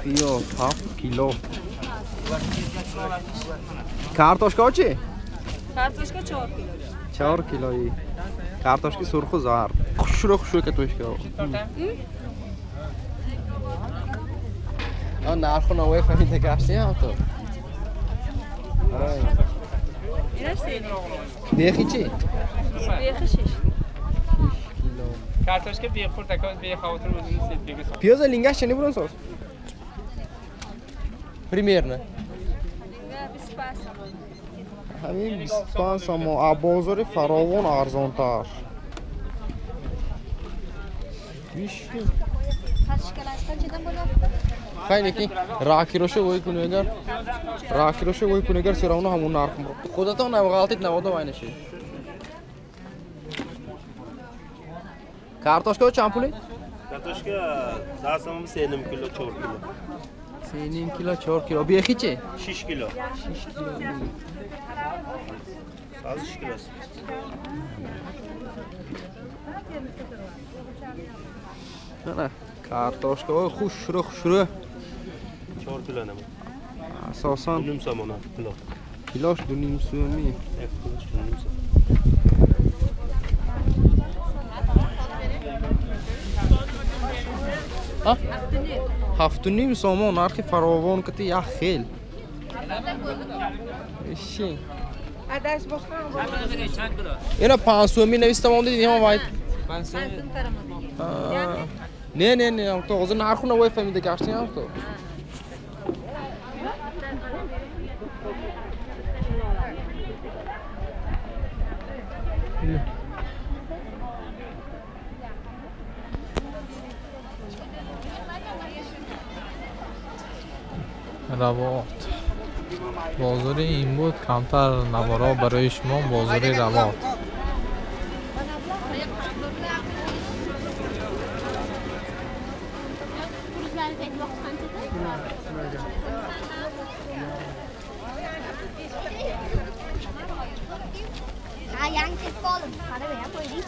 Piyoz 7 kilo. Kartoshka chi? Kartoshka 4 kilo. 4 kiloyi. Kartoshka surxu zar. Xushru xushru kartoshka. Нарху навои фаҳмида гаштиам ту. Бехи чӣ? Бехи 6 кило. Kartoshka bexurt aka, bexavotir o'zini septiga sol. Piyoz lingash chani buron soz? Примерно. Linga 25 сомон. Ҳамин 25 сомон, а бозори фаровон арзонтар. Хай лекин ракироша вой кунегар, ракироша вой кунегар всё равно ҳамон нарх. Худатон ғалтид навода вай нашид. Картошка чанд пули? Картошка 10 сомон 3,5 кило, 4 кило. 3,5 кило, 4 кило. Бехи чи? 6 кило. 6 кило. 6 кило. Mana kartoshka xushru xushru. 4 kilo nima? Asosan 2,5 сомон kilo. Kilosh 2,5 so'mi. 2,5 so'm. Ha? 7,5 сомон нархи фаровон кати як хел. Иши. Ина 5 сомӣ нависта монда дидем вай. 5 сомӣ. Не, не, не, то ҳозир нарху навои фаҳмида гаштиам то. Равот. Бозори ин буд камтар наворо барои шумо бозори Равот. Yangi ketib qoldim. Qaramay qo'ydik.